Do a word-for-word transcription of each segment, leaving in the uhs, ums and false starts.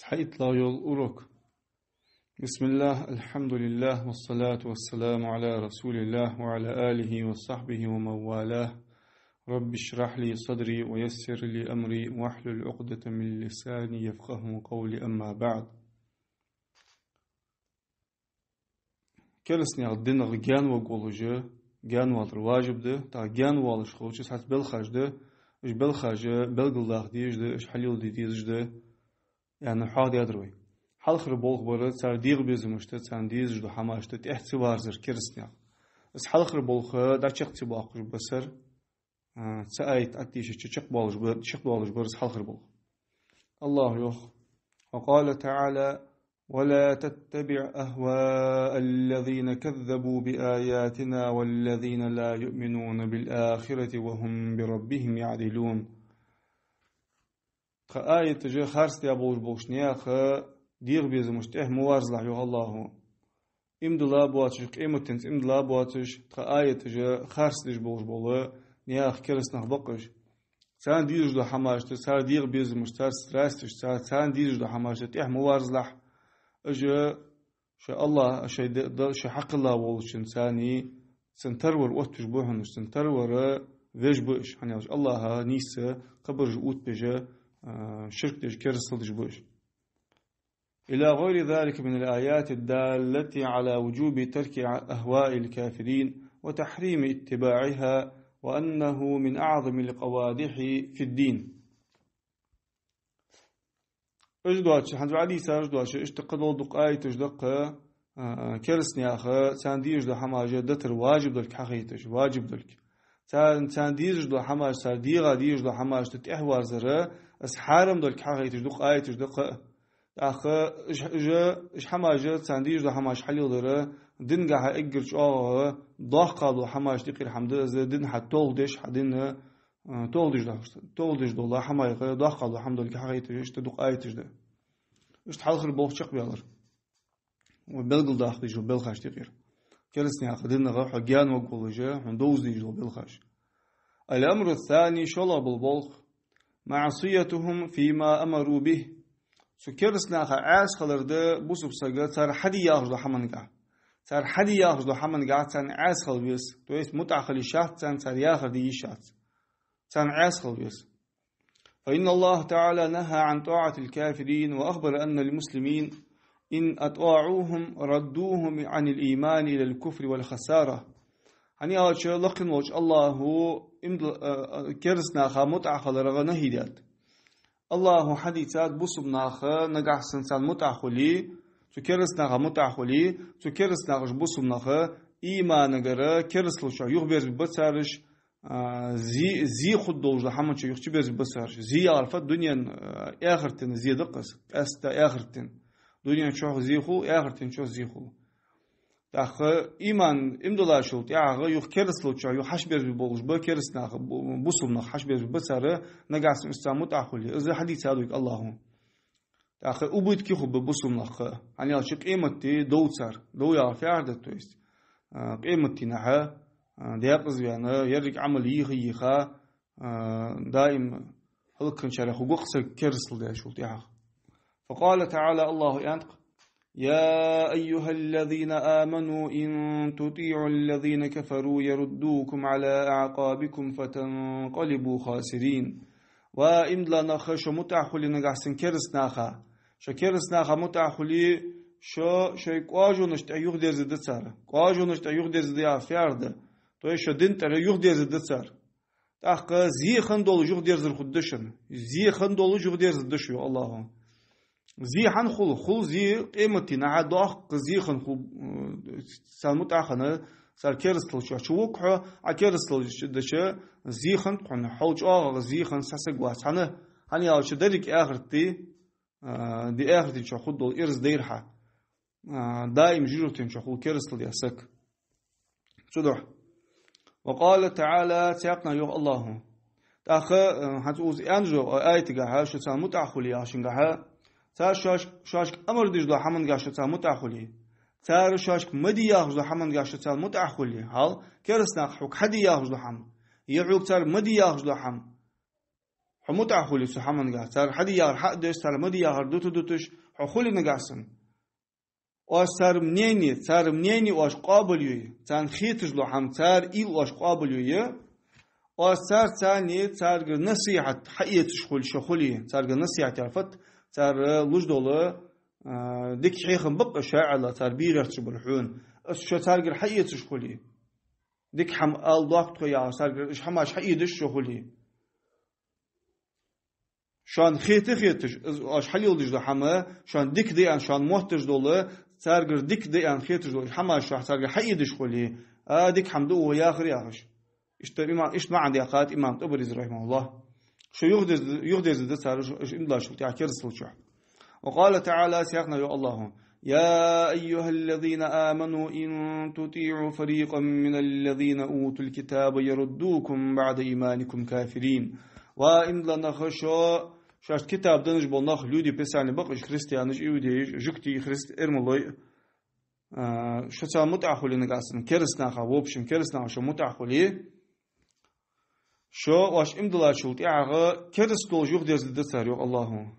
Хьаийттлагӏа йола урок. بسم الله، الحمد لله، والصلاة والسلام على رسول الله وعلى آله وصحبه ومن والاه. رب اشرح لي صدري ويسر لي أمري واحلل عقدة من لساني يفقهوا قولي، أما بعد. Кераста наьха динах гаьна варгволаш, гаьна валар важиб да, тӏаккха гаьна воалаш хилча цхьацца белхаш да, уж белхаш белгалдаха дезаш да, уж хьалелде дезаш да, аьнна хьоахадаьдар вай. Хьалхара болх бар цар дегӏа безамашта, царна дезаш дола хӏамашта тӏехьа ца верзар кераста наьха. Из хьалхара болх дӏачакх ца боаккхаш бисар, а, цу аят тӏа дийшача чакхбоалаш бар, чакхдоалаш бар из хьалхара болх. Аллахӏа йоах: وقال تعالى: ولا تتبع أهواء الذين كذبوا بآياتنا والذين لا يؤمنون بالآخرة وهم بربهم يعدلون. Тха аяташ харцдаь болаш болча наьха дегӏа безамашта тӏехьа ма верзалахь, йоах Аллахӏа. Иман дилла боацаш, къематденца иман дилла боацаш, тха аяташ харцдеш болаш бола наьха кераста нах ба-кх уж. Царна дезаш дола хӏамашта, цар дегӏа безамашта, цар страсташта, цар, царна дезаш дола хӏамашта тӏехьа ма верзалахь. Уж шоай Аллахӏ, шоай д-, д-, шоай хьакхелла волчунна, царна, цунна тарвар оттабеш ба хьона уж, цунна тарвар веш ба уж, хӏана аьлча Аллахӏа нийсса кхыбараш оттабеш, а, ширк деш, керастал деш ба уж. إلى غير ذلك من الآيات الدالة على وجوب ترك أهواء الكافرين وتحريم اتباعها، وأنه من أعظم القوادح في الدين. Уж доацаш, хӏанз вай дийцараш доацаш, иштта кхыдола дукха аяташ да-кх, а, кераста наьха царна дезаш дола хӏамаш дитар важиб долга хьахайташ, важиб долга. Царна, царна дезаш дола хӏамаш, цар дегӏа дезаш дола хӏамашта тӏехьа верзар, из хьарам долга хьахайташ дукха аяташ да-кх. Тӏаккха уж, уж, уж хӏамаш, царна дезаш дола хӏамаш хьалелдар, дингахьа эггара чӏоагӏагӏа доккха дола хӏамашта юкъера хӏама да из, дин хьатолхадеш, хьа дин, а, толхадеш дола, толхадеш дола хӏамаех доккха дола хӏама долга хьахайташ иштта дукха аяташ да. Иштта хьалхара болх чакхбаьлар. Вай белгалдаккха дезаш дола белхашта юкъера. Кераста наьха динах хьо гаьна варгволаш, хьона довза дезаш дола белхаш. الأمر الثاني, шоллагӏа бола болх: معصيتهم فيما أمروا به. Цу кераста наха Ӏаьса хилар да бусалба сага цар хьаде яхаш долча хӏамангахьа. Цар хьаде яхаш долча хӏамангахьа царна Ӏаьса хила веза. То есть мутӏахь хила йиш яц царна, цар яхар де йиш яц. Царна Ӏаьса хила веза. فإن الله تعالى نهى عن طاعة الكافرين، وأخبر أن المسلمين إن أطاعوهم ردوهم عن الإيمان إلى الكفر والخسارة. Хӏана аьлча лакхе волча Аллахӏа иман дил-, а, а, кераста наха мутӏахь хиларах нахӏий даьд. Аллахӏа хьадийцад, бусалба нах нагахьа санна царна мутӏахь хуле, цу кераста наха мутӏахь хуле, цу кераста нахаш, бусалба нах, иманагара керастал чу юхаберзабергба цар уж, а, зе, зе хургдолаш дола хӏаман чу юха чуберзабергба цар уж. Зе яхар фуд? Дунен, а, эхартен зе да-кх из, къаьстта эхартен. Дунен чухь зе хул, эхартен чухь зе хул. Тӏаккха иман, иман диллачул тӏехьагӏа юха керастал чу юха хьачуберзабергболаш ба кераста нах, бу-, бусалба нах хьачуберзабергба цар, нагахьа санна уж царна мутӏахь хуле. Из хьадийцад вайга Аллахӏа. Тӏаккха убытки хургба бусалба наьха. Хӏана аьлча къематди дов цар. Дов яхар фу яхар да, то есть, а, къематдийнахьа, а, декъаза вена, еррига Ӏамал йийха-йийха, а, даим хӏалакхинначарех хургва-кх саг керастал дечул тӏехьагӏа. فقال تعالى, Аллахӏа аьннад-кх: يا أيها الذين آمنوا إن تطيعوا الذين كفروا يردوكم على أعقابكم فتنقلبوا خاسرين. Ва иман дилла нах, шо мутӏахь хуле нагахьа санна кераста наха, шо кераста наха мутӏахь хуле, шо шоай кӏоажонашта тӏа юхадерзаргда цар. Кӏоажонашта тӏа юхадерзаргда яхар фу яхар да? То есть шо дина тӏара юхадерзаргда цар. Тӏаккха зе хинна долаш юхадерзар хургда шоана. Зе хинна долаш юхадерзаргда шо, йоах Аллахӏа. Зе хӏана хул? Хул зе къематдийнахьа доккха зе хинна хул, э, царна мутӏахь хинна, цар керастал чу чувуг хьо, Ӏа керастал дича зе хиннад хьона, хьол чӏоагӏагӏа зе хинна саг вац. Хӏана, хӏана аьлча деррига эхарт ди, а, ди эхартден чу хургдола ираз дайра хьа. А, даим жожагӏатен чу хул керастал даь саг. Цудухьа. وقال تعالى, цхьаькханахьа йоах Аллахӏа. Тӏаккха, а, хӏанз укхаза аьнна йола аятагахьа, шо царна мутӏахь хуле яхачунгахьа, цар шоаш-, шоашка амар деш дола хӏамангахьа шо царна мутӏахь хуле, цар шоашка ма де яхаш дола хӏамангахьа шо царна мутӏахь хуле, хьал, кераста наха хьога хьаде яхаш дола хӏама, е хьога цар ма де яхаш дола хӏама, Хьо мутӀахьа хуле цу хӀамангахь, цар хьаде яхар хьа а деш, цар ма де яхар дута дуташ, хьо хуле нагахь санна. Оаш цар мнени, цар мнени оаш къоабалйой, царна хеташ дола хӀама, цар уйла оаш къоабалйой, оаш царца царна, царгара насихьат хьаэцаш хуле шо хуле, царгара насихьат яхар фуд, цар луш дола, а, дика хьехам ба-кх шоайла, цар бераш чу бар хьона. Из шо царгара хьаэцаш хуле. Дика хӀама ала дохк тхо яхаш, царгара уж хӀамаш хьаэцаш шо хуле. Шоана хета-хеташ, из оаш хьалеладеш дола хӀама, шоана дика да аьнна, шоана мотташ дола, царгара дика да аьнна хеташ дола хӀамаш шо царгара хьаэцаш хуле, а, дика хӀама да укхо яхар яхаш. Иштта имам, иштта маӀан даьккхад имам ТӀабарис, рахьимахӀуллахӀ. Шо юхадерза-, юхадерзаде цар уж, уж иман диллачул тӀехьагӀа керастал чу. وقال تعالى, цхьаькханахьа йоах АллахӀа: يا أيها الذين آمنوا إن تطيعوا فريقا من الذين أوتوا الكتاب يردوكم بعد إيمانكم كافرين. Ва иман дилла нах, шо, шоашта китаб денна бола нах, люди Писания бакъахьа христианаш, иудейш, жугтий, христ-, эрмалой, а, шо царна мутӀахьа хуле нагахь санна, кераста наха, в общем, кераста наха шо мутӀахьа хуле, шо оаш иман диллачул тӀехьагӀа кераста долаш юхадерзаде цар, йоах АллахӀа.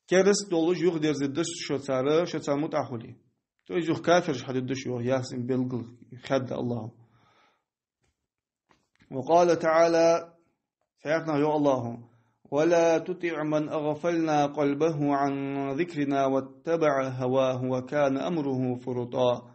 Кераста долаш юхадерзаде шо цар, шо царна мутӀахьа хуле. То есть юха кафираш хьадергда шо, йоах, яхаш белгал хьадаьд АллахӀа. وقال تعالى, цхьаькханахьа йоах АллахӀа: ولا تطع من أغفلنا قلبه عن ذكرنا واتبع هواه وكان أمره فرطا.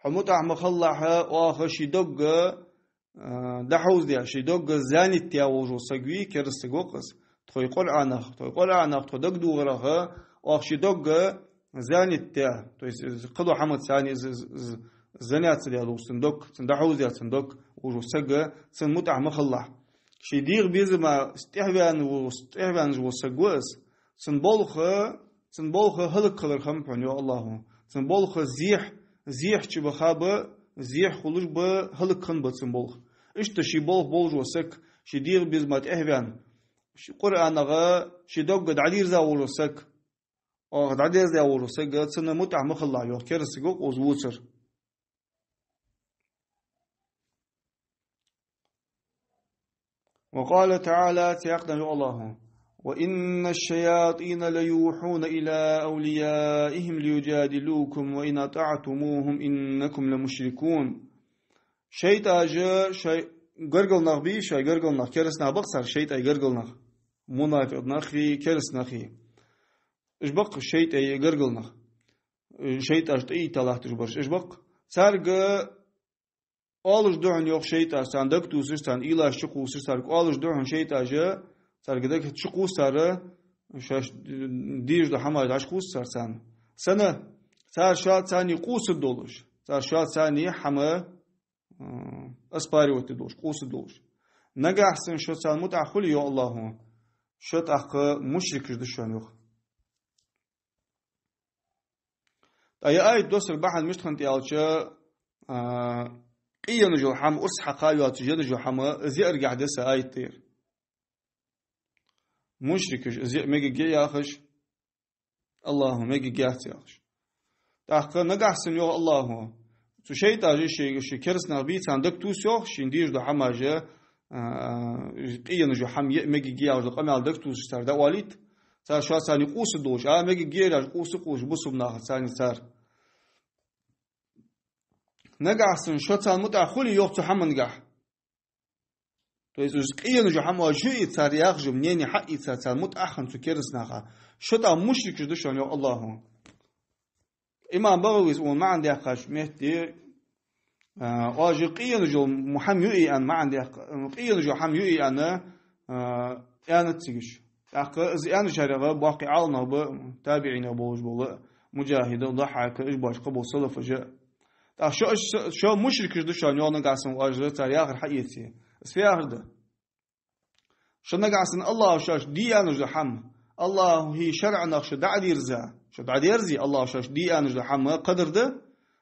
Хьо мутӀахьа ма хилалахь оаха ший дог а, дӀахьовзадаь, ший дог а занят даь волаш вола саг вий, кераста саг ва-кх из. Тхоай Къуръанах, тхоай Къуръанах, тхо дагадоагӀарах оаха ший дог а занят даь, то есть из кхыдола хӀамаца цхьана из, из, из заняться даь долаш цун дог, цун дӀахьовзадаь цун дог волаш вола саг, цунна мутӀахьа ма хилалахь. Ший дегӀа безама тӀехваьнна вола, тӀехваьнна вола саг ва из, цун болх, цун болх хӀалакхилар хиннаб хьона, йоах АллахӀа. Цун болх зехь, зехь чу баха ба, зехь хулаш ба, хӀалакхинна ба цун болх. Иштта ший болх болаш вола саг, ший дегӀа безама тӀехваьнна, ший Къуръанах ший дог а дӀадерза волаш вола саг, оаха дӀадерзадаь волаш вола саг, цунна мутӀахьа ма хилалахь, йоах, кераста саг ва-кх из вувцар. وقال تعالى, цхьаькханахьа йоах АллахӀа: وإن الشياطين ليوحون إلى أوليائهم ليجادلوكم وإن أطعتموهم إنكم لمشركون. ШайтӀаш шоай гаргара нах бий, шоай гаргара нах, кераста нах ба-кх цар шайтӀай гаргара нах. Мунафикъ нахи, кераста нахи. Уж ба-кх шайтӀай гаргара нах. ШайтӀаш тӀаийта латташ бараш уж ба-кх. Царга оалаш да хьона, йоах, шайтӀаш, царна дагатувсаш, царна уйлаш чукхувсаш, царга оалаш да хьона шайтӀаш, царга дага чукхувс цар, шоаш дезаш дола хӀамаш дӀачукхувс цар царна. Сенна? Цар шоаца цхьана къувсаргдолаш, цар шоаца цхьана хӀама, м, оспаривать де долаш, къувсаргдолаш. Нагахь санна шо царна мутӀахьа хуле, йоах АллахӀа, шо тӀаккха мушрикаш да шоана, йоах. ТӀаккха ер аят доссара бахьан мишта хиннад аьлча, а, къе енна йола хӀама, урс хьакха йоацаш енна йола хӀама, из яаргахьа да са аят тӀера. Мушрикаш, из яа мегаргья яхаш, АллахӀа мегаргьяц яхаш. ТӀаккха нагахь санна, йоах АллахӀа, цу шайтӀаша шоай, шоай кераста нах бий, царна дагатувс, йоах, шоашта дезаш дола хӀамаш, а, къе енна йола хӀама яа мегаргья яхаш дола къамаьл дагатувсаш цар дӀаоалийта, цар шоаца цхьана къувсаргдолаш, а, мегаргья яхаш, къувса-къувсаш бусалба нах царна цар. Нагахь санна шо царна мутӀахьа хуле, йоах, цу хӀамангахь. То есть уж къе енна йола хӀама оаш юий, цар яхаш йола мнени хьаийца, царна мутӀахьа хинна цу кераста наха, шо тӀаккха мушрикаш да шоана, йоах АллахӀа. Имам БагӀавис укхун маӀан даьккхача метте, а, оаш къе енна йола хӀама юий аьнна маӀан даьккха, къе енна йола хӀама юий аьнна, а, аьннад цигаш. ТӀаккха из аьнначарех боккхий Ӏаламнах ба, табиӀинех болаш бола, Муджахьид, Дахьхьак, уж бола кхыбола салафаш. ТӀаккха шо, шо, шо мушрикаш да шоана, йоах, нагахь санна оаш цар яхар хьаэце. Из фу яхар да? Шо нагахь санна АллахӀа шоашта де аьнна дола хӀама, АллахӀа шарӀанах шо дӀа а дерза, шо дӀадерзе, АллахӀа шоашта де аьнна дола хӀама кхыдар да,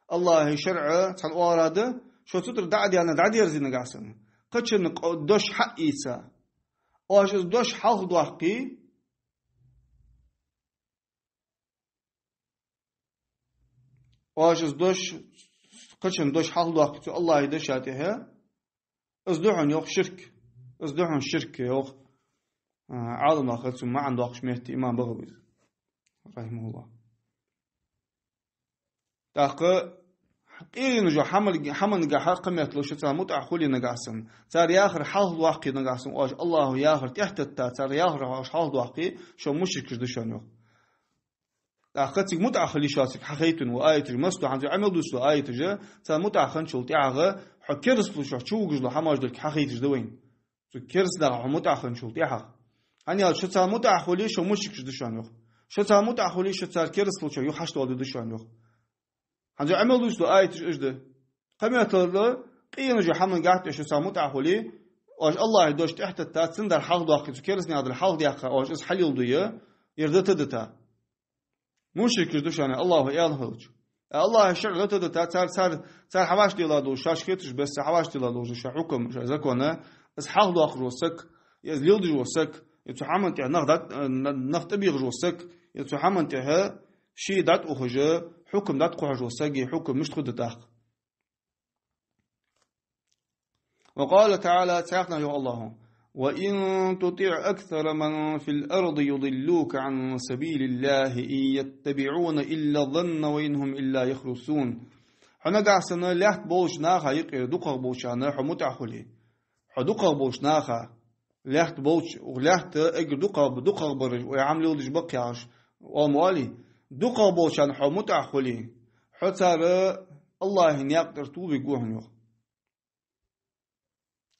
АллахӀа шарӀа цхьан оагӀорахьа да, шо цу тӀара дӀа а даьнна дӀадерзе нагахь санна, кхычунна къ-, дош хьаийца. Оаш из дош хьалхадоаккхе, оаш из дош, кхычунна дош хьалхадоаккхе цу АллахӀа деша тӀехьа, из да хьона, йоах, ширк. Из да хьона ширк, йоах. а, Ӏаламнаха цун маӀан доаккхаш метте имам БагӀавис, рахьимахӀуллахӀ. ТӀаккха къинаш йола хӀаман-, хӀамангахьа кхы меттел шо царна мутӀахьа хуле нагахьа санна, цар яхар хьалхадоаккхе нагахьа санна, оаш АллахӀа яхар тӀехьатетта, цар яхарах оаш хьалхадоаккхе, шо мушрикаш да шоана, йоах. ТӀаккха цига мутӀахьа хила йиш яц, цига хьахайтад вай аяташ, массадола хӀанз вай Ӏамал дувцаш дола аяташ, царна мутӀахьа хинначул тӀехьагӀа хьо керастал чу хьувугаш дола хӀамаш долга хьахайташ да вайна. Цу керастанаха хьо мутӀахьа хинначул тӀехьагӀа. ХӀана аьлча шо царна мутӀахьа хуле, шо мушрикаш да шоана, йоах. Шо царна мутӀахьа хуле, шо цар керастал чу юха хьашт доаладу шоана, йоах. ХӀанз Ӏамал дувцаш дола аяташ уж да. Кхы меттел къинаш йола хӀамангахьа тӀа шо царна мутӀахьа хуле, оаш АллахӀа дош тӀехьатетта, цун дар хьалхадоаккхе, цу керастанех дар хьалхадаккха, оаш из хьалелду, е, ер дита дита. Мушрикаш да шоана, АллахӀа аьнна хилча. АллахӀа шарӀ дита дита, цар, цар, цар хьавӀашагӀтелла долаш, шоаш хеташ бесса хьавӀашагӀтелла долаш шоай хьукам, шоай закон, из хьалхадоаккхаш вола саг, из леладеш вола саг, е цу хӀаман тӀа нах дӀат-, нах тӀабехаш вола саг, е цу хӀаман тӀа ший дӀатӀаухаш, хьукам дӀатӀакхухьаш вола сага хьукам мишта хургда тӀаккха. وقال تعالى, цхьаькханахьа йоах АллахӀа: «وإن تطع أكثر من في الأرض يضلوك عن سبيل الله إن يتبعون إلا الظن وإن هم إلا يخرصون». Хьо нагахьа санна лаьтта болча наха юкъера дукхагӀа болчарна хьо мутӀахьа хуле, хьо дукхагӀа болча наха, лаьтта болча, укх лаьтта эггара дукхагӀа, дукхагӀбараш, вай Ӏамал леладеш ба-кх яхаш, оам оале, дукхагӀа болчарна хьо мутӀахьа хуле, хьо цар АллахӀа наькъа тӀара тувлавергва хьона, йоах.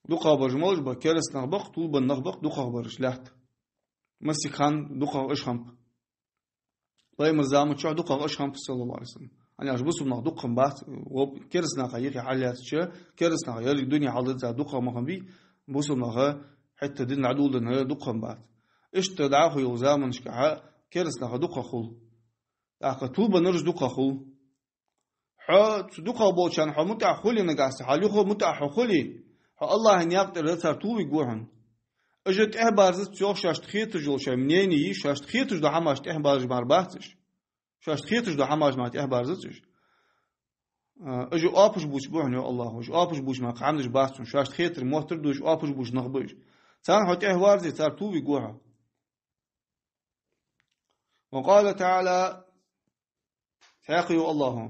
ДукхагӀбараш малаш ба? Керастанах ба-кх, тувлабенна нах ба-кх дукхагӀбараш лаьтта. Массе хана дукхагӀа уж хиннаб. Пайхамара заман чухь дукхагӀа уж хиннаб, саллаллахӀу Ӏалайхи ва саллам. ХӀана аьлча бусалба нах дукха хиннабац, воб-, керастанаха юхе хьаллаьцача, керастанах еррига дуне хьалдизза дукхагӀа ма хиннабий, бусалба нах хӀаьта дин дӀадоладенна дукха хиннабац. Иштта дӀахо йолча заманашкахьа керастанах дукхагӀа хул. ТӀаккха тувлабеннараш дукхагӀа хул. Хьо цу дукхагӀа болчарна хьо мутӀахьа хуле нагахьа санна, хьо юха мутӀахьа хьо хуле, хьо АллахӀа наькъа тӀара цар тувлавергва хьона. Уж тӀехьабарзац, йоах, шоашта хеташ йола шоай мнени, шоашта хеташ дола хӀамашта тӀехьабарзаш мара бац уж. Шоашта хеташ дола хӀамаш мара тӀехьабарзац уж. А, уж оапаш бувцаш ба хьона, йоах АллахӀа, уж оапаш бувцаш мара кхы хӀама деш бац хьона. Шоашта хетар моттар дувцаш, оапаш бувцаш нах ба уж. Царна хьо тӀехьаварзе, цар тувлавергва хьо. وقال تعالى, цхьаькха йоах АллахӀа: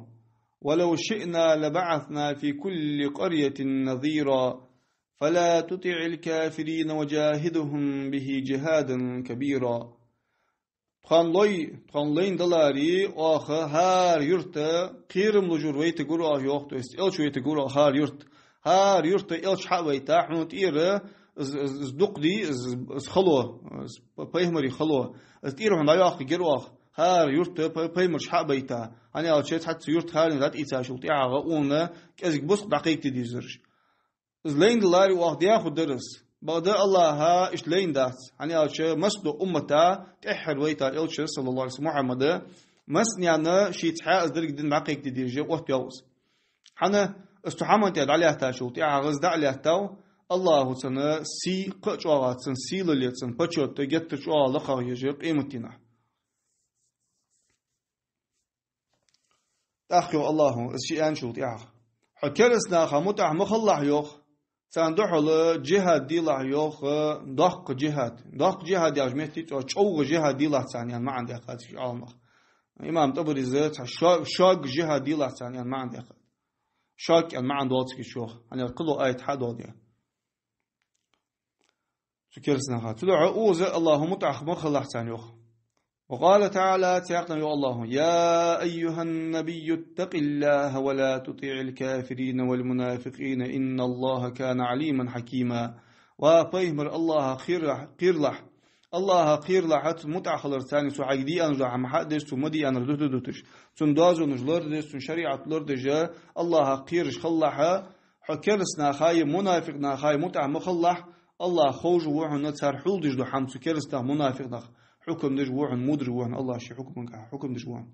«ولو شئنا لبعثنا في كل قرية نذيرا فلا تطع الكافرين وجاهدهم به جهادا كبيرا». Тхона лой, тхона лайна даларе, оаха хӀара юрта кхерам луш вар вайтаргвар оаха, йоах, то есть элча вайтаргвар оаха хӀара юрта. ХӀара юрта элча хьа а вайта, хьона тӀера из, из, из дукха дий, из, из хало, из п-, пайхамара хало, из тӀера хьона дӀайоаккхаргьяр оаха, хӀара юрта пай-, пайхамараш хьа а байта. ХӀана аьлча цхьацца юрт хӀаране дӀатӀаийцачул тӀехьагӀа укхунна кӀезига бусалба дӀакхайкаде дезараш. Из лайна даларе, оаха даь хургдар из. Бакъда АллахӀа иштта лайна дац. ХӀана аьлча массадолча уммата тӀеххьара вайта элча, саллаллахӀу Ӏалайхи ва саллам, Мухьаммад, массанена шийца хьа из деррига дин дӀакхайкаде дезаш оттаваьв из. ХӀана, из цу хӀаман тӀа дӀалаьттачул тӀехьагӀа из дӀа а лаьттав, АллахӀа цунна сий, кхы а чӀоагӀа цунна сийле, цунна почёт геттара чӀоагӀа лакхагӀа еш я къематдийнахьа. ТӀаккха йоах АллахӀа, из ше аьнначул тӀехьагӀа: «Хьо керастанаха мутӀахьа ма хилалахь, йоах, царна духьала джихӀад делахь, йоах, доккха джихӀад». Доккха джихӀад яхача метте цо чӀоагӀа джихӀад делахь царна аьнна маӀан даьккхад цига Ӏаламнаха. Имам ТӀабарис цхьа шо-, шога джихӀад делахь царна аьнна маӀан даьккхад. Шога аьнна маӀан доал цига чу, йоах, хӀана аьлча кхыдола аят хьа а доаладаь. Цу керастанаха. Цудухьа укхаза АллахӀа мутӀахьа ма хилалахь царна, йоах. وقال تعالى, цхьаькханахьа йоах АллахӀа: «يا أيها النبي اتق الله ولا تطع الكافرين والمنافقين إن الله كان عليما حكيما». Ва пайхамар, АллахӀах кхералахь, кхералахь. АллахӀах кхералахь, цунна мутӀахьа хиларца, цо хьайга де аьнна дола хӀама хьа а деш, цо ма де аьннар дут а дуташ, цун доазонаш лорадеш, цун шариӀат лорадеш, АллахӀах кхераш хилалахь. Хьо керастанахаи мунафикънахаи мутӀахьа ма хилалахь, АллахӀ ховш ва хьона цар хьулдеш дола хӀама, цу керастанаха, мунафикънаха хьукам деш ва хьона, мудрый ва хьона, АллахӀ ший хьукмангахьа хьукам деш ва хьона.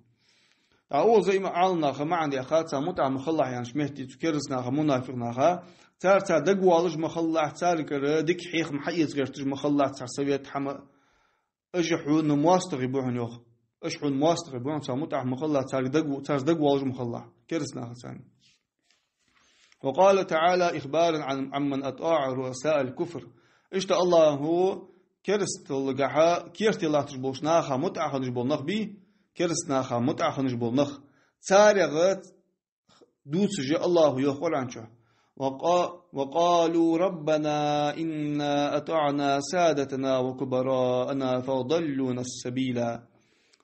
ТӀаккха укхаза имам Ӏаламнаха маӀан даьккхад, царна мутӀахьа ма хилалахь аьннача метте, цу керастанаха, мунафикънаха, царца дагавоалаш ма хилалахь, царгара дика хьехам хьаэца гӀерташ ма хилалахь, цар совет, хӀама. Уж хьона моастагӀий ба хьона, йоах. Уж хьона моастагӀий ба хьона, царна мутӀахьа ма хилалахь, царга дага-, царца дагавоалаш ма хилалахь, керастанахаца. وقال تعالى إخبارا عن، عمن أطاع رؤساء الكفر. Иштта АллахӀа керасталгахьа керте латташ болча наха мутӀахьа хиннаш бола нах бий, кераста наха мутӀахьа хиннаш бола нах. Царех дувцаш я АллахӀа йоах Къуръан чу: «وقا-، وقالوا ربنا إنا أطعنا سادتنا وكبراءنا فأضلونا السبيلا».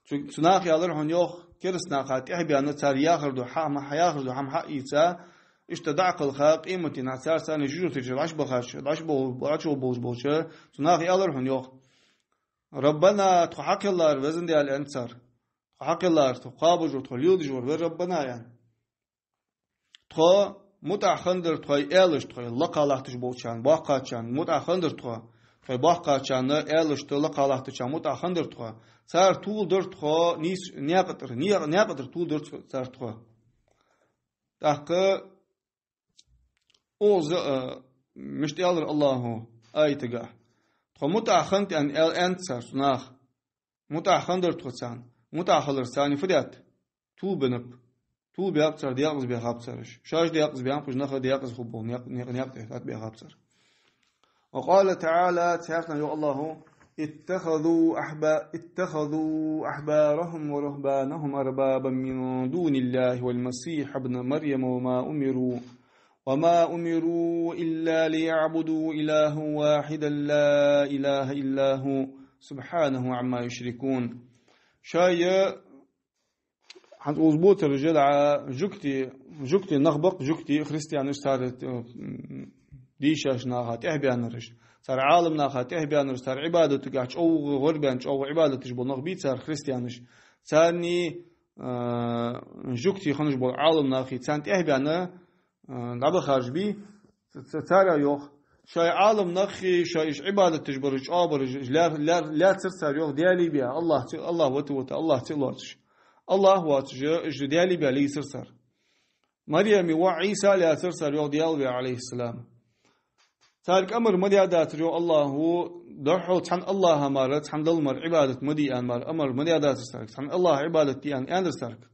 Цу, цу наха аьлар хьона йоах, кераста наха тӀехьа баьнна, цар яхар да хьа-, хьа-, яхар да хӀама хьаийца, иштта дӀакхалха, къематдийнахьа цар санна жожагӀатен чу дӀачубахача, дӀачубо-, дӀачуболаш болча, цу наха аьлар хьона йоах: «Раббана, тхо хьакхеллар, Везан Даьла», аьнна цар. Тхо хьакхеллар, тхо кхоабаш вар, тхо леладеш вар, вай Раббана, аьнна. Тхо мутӀахьа хиннадар тхоай аьлашта, тхоай лакха латташ болчарна, боккхачарна мутӀахьа хиннадар тхо, тхоай боккхачарна, аьлашта, лакха латтачарна мутӀахьа хиннадар тхо. Цар тӀадуллар тхо нийса наькъа тӀара, наькъа, наькъа тӀара тӀадуллар цо-, цар тхо. ТӀаккха укхаза, а, мишта аьлар АллахӀа аятагахь: «Тхо мутӀахьа хиннад», аьнна, аьл-, аьннад цар цу наха. МутӀахьа хиннадар тхо царна. МутӀахьа хиларца царна фу даьд? Тоба беннаб. Тоба баьб цар, даькъаза баьхаб цар уж. Шоаш даькъаза баьннаб, уж нах а даькъаза хургбола наькъ-, наькъ-, наькъа тӀа тӀабаьхаб цар. وقال تعالى, цхьаькханахьа йоах АллахӀа: «اتخذوا أحبا-، اتخذوا أحبارهم ورهبانهم أربابا من دون الله والمسيح ابن مريم وما أمروا، وما أمروا إلا ليعبدوا إلها واحدا لا إله إلا هو سبحانه عما يشركون». Шоай хӀанз укхаза бувцараш да жугтий, жугтий нах ба-кх, жугтий христианаш, цар, э, дийшача наха тӀехьа баьннараш, цар Ӏаламнаха тӀехьа баьннараш, цар Ӏибадатагахь чӀоагӀа гӀорбаьнна, чӀоагӀа Ӏибадат деш бола нах бий цар христианаш. Царна, э, жугтий хиннаш бола Ӏаламнахи царна тӀехьа баьнна, а, дӀабахараш бий, ц-, ц-, царех йоах: шоай Ӏаламнахи, шоай уж Ӏибадат деш бараш, чӀоагӀбараш, уж лаь-, лаь-, лаьцар цар йоах Даьлий баь, АллахӀ ца-, АллахӀ вита, вита, АллахӀ ца лоацаш. АллахӀ воацаш, уж Даьлий баь лийцар цар. Марема воӀ Ӏийса лаьцар цар йоах Даьла ваь, Ӏалайхи ссалам. Царга амар ма даь дацар йоах АллахӀа, духхьал цхьан АллахӀа мара, цхьан Далла мара Ӏибадат ма де аьнна мара, амар ма даь дацар царга, цхьан АллахӀа Ӏибадат де аьнна, аьннадар царга.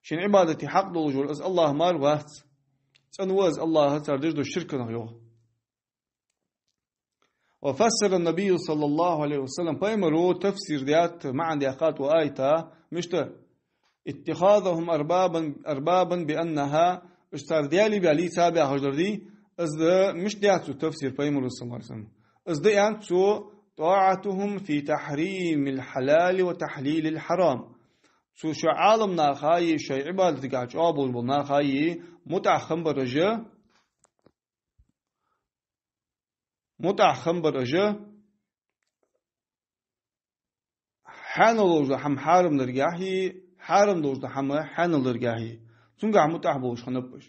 Шун Ӏибадате хьакъ долаш вар из АллахӀ мара вац. ЦӀена ва из АллахӀ цар деш долча ширках йоах. وفسر النبي صلى الله عليه وسلم, пайхамара тафсир даьд, маӀан даьккхад укх аята, мишта: «اتخاذهم أربابا، أربابا بأنها», уж цар даьлий баь лийца баьхаш дар дий, из да, мишта даьд цо тафсир пайхамара, صلى الله عليه وسلم. Из да, аьннад цо: «طاعتهم في تحريم الحلال وتحليل الحرام». Цу шоай Ӏаламнахаи, шоай Ӏибадатагахь чӀоагӀболаш бола нахаи мутӀахьа хиннабар уж, мутӀахьа хиннабар уж, хьаьнал долаш дола хӀама хьарам даргахьеи, хьарам долаш дола хӀама хьаьнал даргахьеи. Цунгахь мутӀахьа болаш хиннаб уж.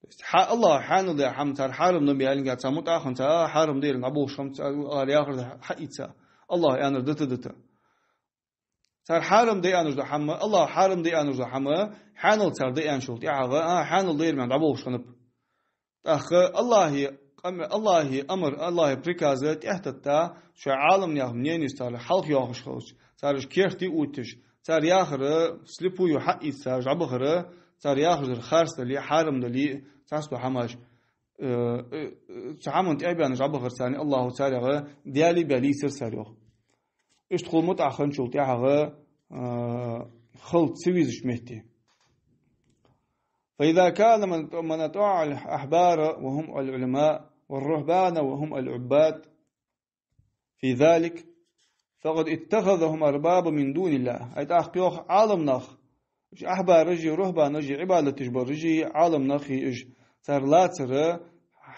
То есть, хьа-, АллахӀа хьаьнал даь хӀама цар хьарам да аьнна, цар мутӀахьа хинна, цар хьарам да аьнна дӀаболхаш хиннаб цар, ар яхар да хьаийца, АллахӀа аьннар дита-дита. Цар хьарам да аьнна дола хӀама, АллахӀа хьарам да аьнна дола хӀама, хьаьнал цар да аьнначул тӀехьагӀа, а, хьаьнал да аьнна дӀаболхаш хиннаб. ТӀаккха АллахӀа къам-, АллахӀа амар, АллахӀа приказ тӀехьатетта, шоай Ӏаламнаьха мненеш цар хьалха йоахаш хилча, цар уж керте увтташ, цар яхар слепую хьаийца, цар уж дӀабахар, цар яхаш дар харц дале, хьарам дале, цхьацца дола хӀамаш, э, э, э, цу хӀаман тӀехьа баьнна уж дӀабахар царна, АллахӀа царех даьлий баь лийцар цар йоах. Иштта хул мутӀахьа хинначул тӀехьагӀа, а, хила ца везача метте. «فإذا كان من، من أطاع الأحبار وهم العلماء والرهبان وهم العباد في ذلك، فقد اتخذهم أربابا من دون الله». Ай тӀаккха йоах Ӏаламнах, уж ахьбараши, рухӀбанаши, Ӏибадат деш бараши, Ӏаламнахи уж, цар лацар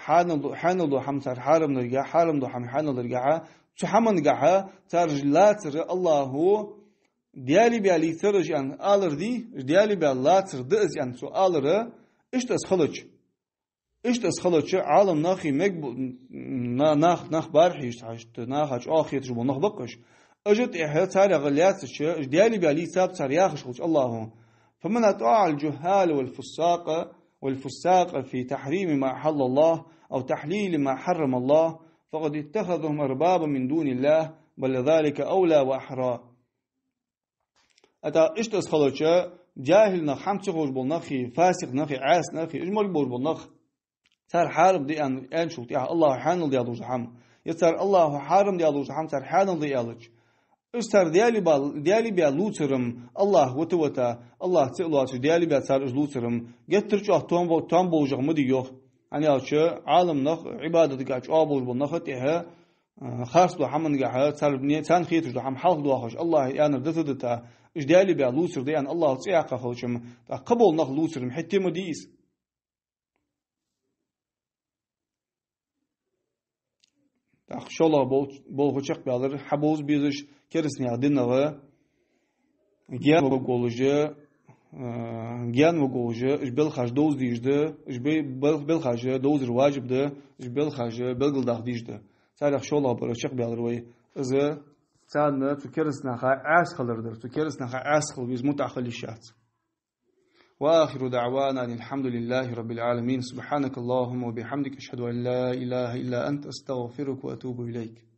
хьаьнал, хьаьнал дола хӀама цар хьарам даргахьа, хьарам дола хӀама хьаьнал даргахьа, цу хӀамангахьа цар уж лацар АллахӀа даьлий баь лийцар уж аьнна алар дий, уж даьлий баь лацар да из аьнна цо алар, иштта из хилча. Иштта из хилча, Ӏаламнахи мег бу-, на-, нах, нах бархьеш, цхьа иштта наха чӀоагӀа хеташ бола нах ба-кх уж. Уж тӀехьа царех лаьцача, уж даьлий баь лийцаб цар яхаш хилча АллахӀа: «فمن أطاع الجهال والفساق، والفساق في تحريم ما أحل الله أو تحليل ما حرم الله، فقد اتخذهم أربابا من دون الله، بل ذلك أولى وأحرى». ТӀаккха иштта из хилча, джахӀил нах, хӀама ца ховш бола нахи, фасикъ нахи, Ӏаьса нахи, уж морг болаш бола нах, Цар хьарам да аьнна, аьнначул тӀехьа АллахӀа хьанал даь долаш дола хӀама. Е цар АллахӀа хьарам даь долаш дола хӀама цар хьанал да аьлча, уж цар Даьла бе-, Даьла бе лувцар-м, АллахӀ вита-вита, АллахӀ ца а лоацаш, Даьла бе цар уж лувцар-м, геттара чӀоагӀа тоам бо-, тоам болаш хӀама да йоах. ХӀана аьлча, Ӏаламнах, Ӏибадатагахьа чӀоагӀа болаш бола нах тӀехьа, а, харц долча хӀамангахьа, цар не-, царна хеташ дола хӀама хьалхадоахаш, АллахӀа аьннар дита-дита, уж Даьла бе лувцар да аьнна, АллахӀа цӀи яьккха хилча-м, тӀаккха кхыбола нах лувцар-м хӀаьта ма дий из. ТӀаккха шоллагӀа бол-, болх чакхбаьлар, хьабовза безаш керастий динах гаьна варгволаш, а, гаьна варгволаш, уж белхаш довза дезаш да, уж бе-, бел-, белхаш довзар важиб да, уж белхаш белгалдаха дезаш да. Царех шоллагӀбар чакхбаьлар вай. Из царна цу керастий наха Ӏаьса хилар дар, цу керастий наха Ӏаьса хила веза мутӀахьа хила йиш яц. وآخر دعوانا أن الحمد لله رب العالمين. سبحانك اللهم وبحمدك، أشهد أن لا إله إلا أنت، أستغفرك وأتوب إليك.